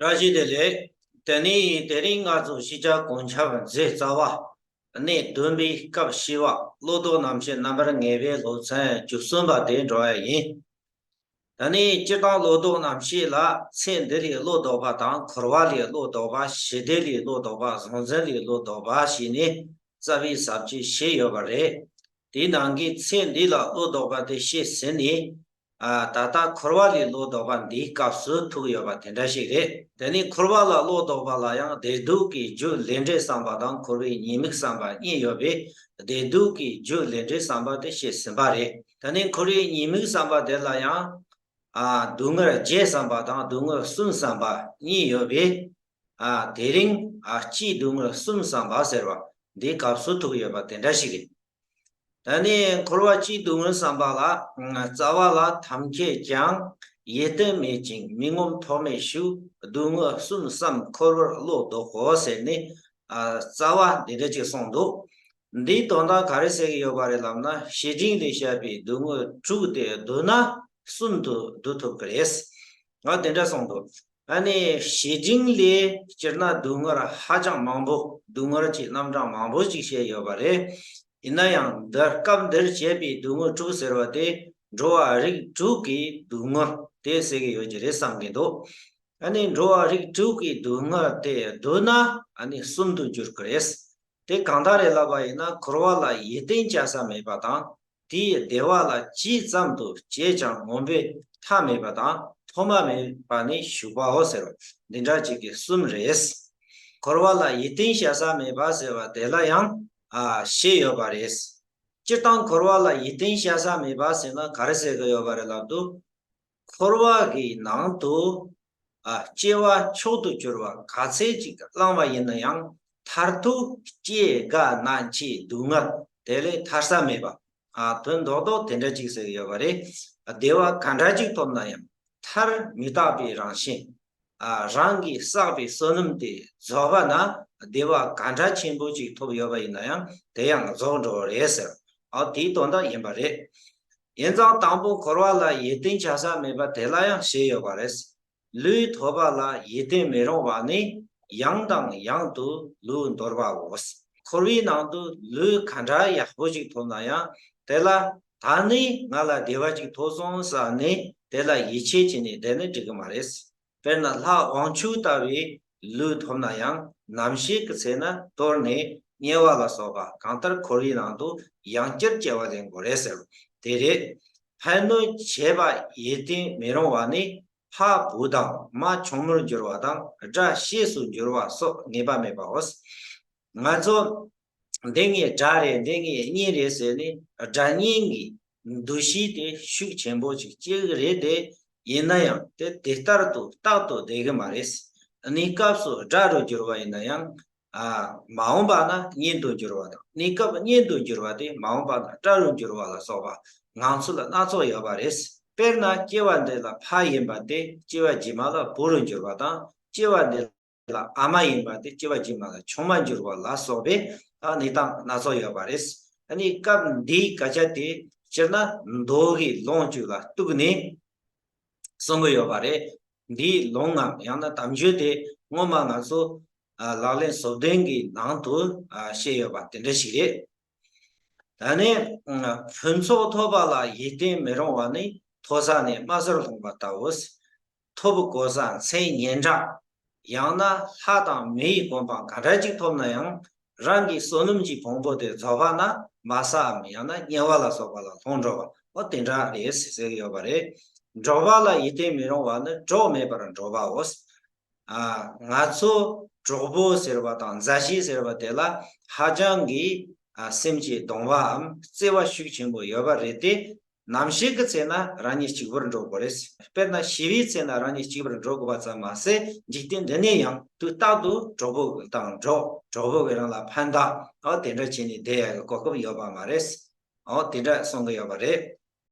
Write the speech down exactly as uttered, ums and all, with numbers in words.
བཀྲ་ཤིས་བདེ་ལེགས། དེ་ནས་དེ་རིང་ང་ཚོ་ཤེས་བྱ་གོང་ཁྱབ་མཛད་རྩ་བ། གནས་བདུན་པའི་སྐབས་བཞི་པ་བློ་ལྡོག་རྣམ་བཤད་རྣམ་པར་ངེས་པའི་སློབ་ཚན་བཅུ་གསུམ་པ་དེ་འགྲོ་བ་ཡིན། ད་ནི་སྤྱིར་བཏང་བློ་ལྡོག་རྣམ་བཤད་ལ་ཚེ་འདི་ལས་བློ་ལྡོག་པ་དང་། འཁོར་བ་ལས་བློ་ལྡོག་པ། ཞི་བདེ་ལས་བློ་ལྡོག་པ། གཟུང་འཛིན་ལས་བློ་ལྡོག་པ་ཞེས་ནས་རྩ་བའི་ཟབ་ཅིག་བཤད་ཡོད་པ་རེད། དེའི་ནང་གི་ཚེ་འདི་ལ་བློ་ལྡོག་པ་དེ་བཤད་ཟིན་ནས། ཨ། ད་ལྟ་འཁོར་བ་ལས་བློ་ལྡོག་པ་འདིའི་སྐབས་སུ་ཐུག་ཡོད་པ་དེ་འདྲ་ཞིག་རེད། དེ་ནི་འཁོར་བ་ལ་བློ་ལྡོག་པ་ལ་ཡང་བདེ་སྡུག་གི་རྒྱུ་ལས་འབྲས་བསམ་པ་དང་། འཁོར་བའི་ཉེས་དམིགས་བསམ་པ་གཉིས་ཡོད་པས། བདེ་སྡུག་གི་རྒྱུ་ལས་འབྲས་བསམ་པ་དེ་བཤད་ཟིན་པ་རེད། ད་ནི་འཁོར་བའི་ཉེས་དམིགས་བསམ་པ་དེ་ལ་ཡང་། ཨ། སྡུག་བསྔལ་བརྒྱད་བསམ་པ་དང་སྡུག་བསྔལ་གསུམ་བསམ་པ་གཉིས་ཡོད་པས། ཨ། དེ་རིང་། ཨ། སྤྱིའི་སྡུག་བསྔལ་གསུམ་བསམ་པ་ཟེར་བ་འདིའི་སྐབས་སུ་ཐུག་ཡོད་པ་དེ་འདྲ་ཞིག་རེད། ད་ནི་འཁོར་བ་སྤྱིའི་སྡུག་བསྔལ་བསམ་པ་ལ། རྩ་བ་ལ་ཐབས་མཁས་ཀྱང་ཡིད་བརྟན་མེད་ཅིང་མི་ངོམས་ཐོགས་མེད་ཤུགས། སྡུག་བསྔལ་གསུམ་བསམ་འཁོར་བར་བློ་ལྡོག་གོ་ཟེར་ནས། ཨ། རྩ་བ་འདི་འདྲ་ཅིག་གསུངས་འདུག་འདིའི་དོན་དག་ག་རེ་ཟེར་གྱི་ཡོད་པ་རེད་ལབ་ན། བྱེད་རིམ་ལས་བཤད་པའི་སྡུག་བསྔལ་དྲུག་དེ་བསྡུ་ན་གསུམ་དུ་བསྡུ་ཐུབ་ཀྱི་རེད། ང་དེ་འདྲ་གསུངས་འདུག་ཨ་ནི་བྱེད་རིམ་ལས་སྤྱིར་ན་སྡུག་བསྔལ་ཧ་ཅང་མང་པོ། སྡུག་བསྔལ་གྱི་རྣམ་གྲངས་མང་པོ་ཅིག་བཤད་ཡོད་པ་རེད། ཡིན་ན་ཡང་འདིར་སྐབས་འདིར་བཤད་པའི་སྡུག་བསྔལ་དྲུག་ཟེར་བ་དེ་འགྲོ་བ་རིགས་དྲུག་གི་སྡུག་བསྔལ་དེ་ཟེར་གྱི་ཡོད་ཀྱི་རེད་བསམ་གྱི་འདུག་ཨ་ནི་འགྲོ་བ་རིགས་དྲུག་གི་སྡུག་བསྔལ་དེ་བསྡུ་ན་ཨ་ནི་གསུམ་དུ་འགྱུར་གྱི་རེད། དེ་གང་ལྟར་རེད་ལབ་པ་ཡིན་ན། འཁོར་བ་ལ་ཡིད་བརྟན་བྱ་ས་མེད་པ་དང་། དེའི་བདེ་བ་ལ་ཇི་ཙམ་དུ་བྱས་ཀྱང་ངོམས་པའི་མཐའ་མེད་པ་དང་ཐོག་མ་མེད་པ་ནི་ཞུགས་པའོ་ཟེར་བ་འདི་འདྲ་ཅིག་གི་གསུམ་རེད། འཁོར་བ་ལ་ཡིད་བརྟན་བྱ་ས་མེད་པ་ཟེར་བ་དེ་ལ་ཡང་། ཨ། བཤད་ཡོད་པ་རེད། སྤྱིར་བཏང་འཁོར་བ་ལ་ཡིད་བརྟན་བྱ་ས་མེད་པ་ཟེར་ན་ག་རེ་ཟེར་གི་ཡོད་པ་རེད་ལབ་དུས། འཁོར་བ་གི་ནང་དུ། ཨ། སྐྱེ་བ་མཆོག་ཏུ་གྱུར་པ་ག་ཚད་ཅིག་བླངས་པ་ཡིན་ན་ཡང་མཐར་ཐུག་སྐྱེ་རྒ་ན་འཆི་སྡུག་བསྔལ་དེ་ལས་ཐར་ས་མེད་པ། ཨ། དོན་རྡོག་རྡོག་དེ་འདྲ་ཅིག་ཟེར་གྱི་ཡོད་པ་རེད། བདེ་བ་ག་འདྲ་ཅིག་ཐོབ་ན་ཡང་མཐར་མི་རྟག་པའི་རང་བཞིན། ཨ། རང་གིས་བསགས་པའི་བསོད་ནམས་དེ་རྫོགས་པ་ན་བདེ་བ་ག་འདྲ་ཆེན་པོ་ཅིག་ཐོབ་ཡོད་པ་ཡིན་ན་ཡང་དེ་ཡང་རྫོགས་འགྲོ་བ་རེད་ཟེར། ཨ། དེའི་དོན་དག་ཡིན་པ་རེད། ཡིན་ཙང་དང་པོ་འཁོར་བ་ལ་ཡིད་བརྟན་བྱ་ས་མེད་པ་དེ་ལ་ཡང་བཤད་ཡོད་པ་རེད། ལུས་ཐོབ་པ་ལ་ཡིད་བརྟན་མི་རུང་བ་ནི་ཡང་དང་ཡང་དུ་ལུས་འདོར་བའོ། འཁོར་བའི་ནང་དུ་ལུས་ག་འདྲ་ཡག་པོ་ཅིག་ཐོབ་ན་ཡང་དེ་ལ་ད་ནི་ང་ལ་བདེ་བ་ཅིག་ཐོབ་སོང་བསམ་ནས་དེ་ལ་ཡིད་ཆེས་བྱས་ནས་བསྡད་ན་འགྲིག་གི་མ་རེད། དཔེར་ན་ལྷ་དབང་ཕྱུག་ལྟ་བུའི་ལུས་ཐོབ་ན་ཡང་ནམ་ཞིག་གི་ཚེ་ན་གཏོར་ནས་དམྱལ་བ་ལ་སོགས་པ་གང་ལྟར་འཁོར་བའི་ནང་དུ་ཡང་བསྐྱར་སྐྱེ་བ་ལེན་དགོས་རེད་ཟེར། དེ་རེད། ཕན་གནོད་བྱེད་པ་ཡིད་བརྟན་མི་རུང་བ་ནི་ཕ་བུ་དང་མ་ཆུང་མར་འགྱུར་བ་དང་དགྲ་གཤེད་དུ་འགྱུར་བ་སོགས་ངེས་པ་མེད་པའོ། ང་ཚོ་འདི་ངའི་དགྲ་རེད། འདི་ངའི་གཉེན་རེད་ཟེར་ནས་དགྲ་གཉེན་གྱི་འདུ་ཤེས་དེ་ཤུགས་ཆེན་པོ་ཅིག་སྐྱེ་གི་རེད་དེ། ཡིན་ན་ཡང་དེ་དེ་ལྟར་དུ་རྟག་ཏུ་བསྡད་གི་མ་རེད། གནས་སྐབས་སུ་དགྲ་རུ་འགྱུར་བ་ཡིན་ན་ཡང་། ཨ། མ་འོངས་པ་ན་གཉེན་དུ་འགྱུར་བ་དང་། གནས་སྐབས་གཉེན་དུ་འགྱུར་བ་དེ་མ་འོངས་པ་ན་དགྲ་རུ་འགྱུར་བ་ལ་སོགས་པ་ངང་ཚུལ་སྣ་ཚོགས་ཡོད་པ་རེད། དཔེར་ན་སྐྱེ་བ་འདི་ལ་ཕ་ཡིན་པ་དེ་སྐྱེ་བ་རྗེས་མ་ལ་བུ་རུ་འགྱུར་བ་དང་། སྐྱེ་བ་འདི་ལ་ཨ་མ་ཡིན་པ་དེ་སྐྱེ་བ་རྗེས་མ་ལ་ཆུང་མ་འགྱུར་བ་ལ་སོགས་པའི་ཨ་གནས་སྟངས་སྣ་ཚོགས་ཡོད་པ་རེད། ཨ་ནི་སྐབས་འདིའི་སྐད་ཆ་དེ་སྤྱིར་ན་མདོ་གི་ལུང་བཅུ་ལ་གཏུགས་ནས་གསུང་གི་ཡོད་པ་རེད། འདིའི་ལུང་ངམ་ཡང་ན་དམ་ཆོས་དེ་སྔོན་མ་ང་ཚོ་ཨ་ལག་ལེན་སོ་བདུན་གྱི་ནང་དུ་ཨ་བཤད་ཡོད་པ་དེ་འདྲ་ཞིག་རེད། ད་ནི་ཕུན་ཚོགས་ཐོབ་པ་ལ་ཡིད་བརྟན་མི་རུང་བ་ནི་མཐོ་ས་ནས་དམའ་སར་ལྷུང་བ་ལྟ་བུ། ཐོབ་གོ་ས་མཚན་སྙན་གྲགས། ཡང་ན་ལྷ་དང་མི་ཡི་གོ་འཕང་ག་འདྲ་ཅིག་ཐོབ་ན་ཡང་རང་གི་བསོད་ནམས་ཀྱི་ཕུང་པོ་དེ་རྫོགས་པ་ན་མ་སའམ་ཡང་ན་དམྱལ་བ་ལ་སོགས་པ་ལ་ལྷུང་འགྲོ་བ་འོ་དེ་འདྲ་རེད་ཟེར་གྱི་ཡོད་པ་རེད། འགྲོགས་པ་ལ་ཡིད་བརྟན་མི་རུང་བ་ནི་གྲོགས་མེད་པར་འགྲོགས་པའོ། ཨ། ང་ཚོ་གྲོགས་པོ་ཟེར་བ་དང་མཛའ་བཤེས་ཟེར་བ་དེ་ལ་ཧ་ཅང་གི་ཨ་སེམས་ཀྱི་གདུང་བའམ་བརྩེ་བ་ཤུགས་ཆེན་པོ་ཡོད་པ་རེད་དེ། ནམ་ཞིག་གི་ཚེ་ན་རང་ཉིད་གཅིག་པུར་འགྲོ་དགོས་རེད། དཔེར་ན་ཤི་བའི་ཚེ་ན་རང་ཉིད་གཅིག་པུར་འགྲོ་དགོས་པ་ཙམ་མ་ཟད། འཇིག་རྟེན་འདི་ནས་ཡང་དུས་རྟག་ཏུ་གྲོགས་པོ་དང་འགྲོགས། གྲོགས་པོ་གིས་རང་ལ་ཕན་བཏགས། འོ་དེ་འདྲ་བྱས་ནས་བསྡད་ཡག་གི་གོ་སྐབས་ཡོད་པ་མ་རེད། འོ་དེ་འདྲ་གསུང་གི་ཡོད་པ་རེད།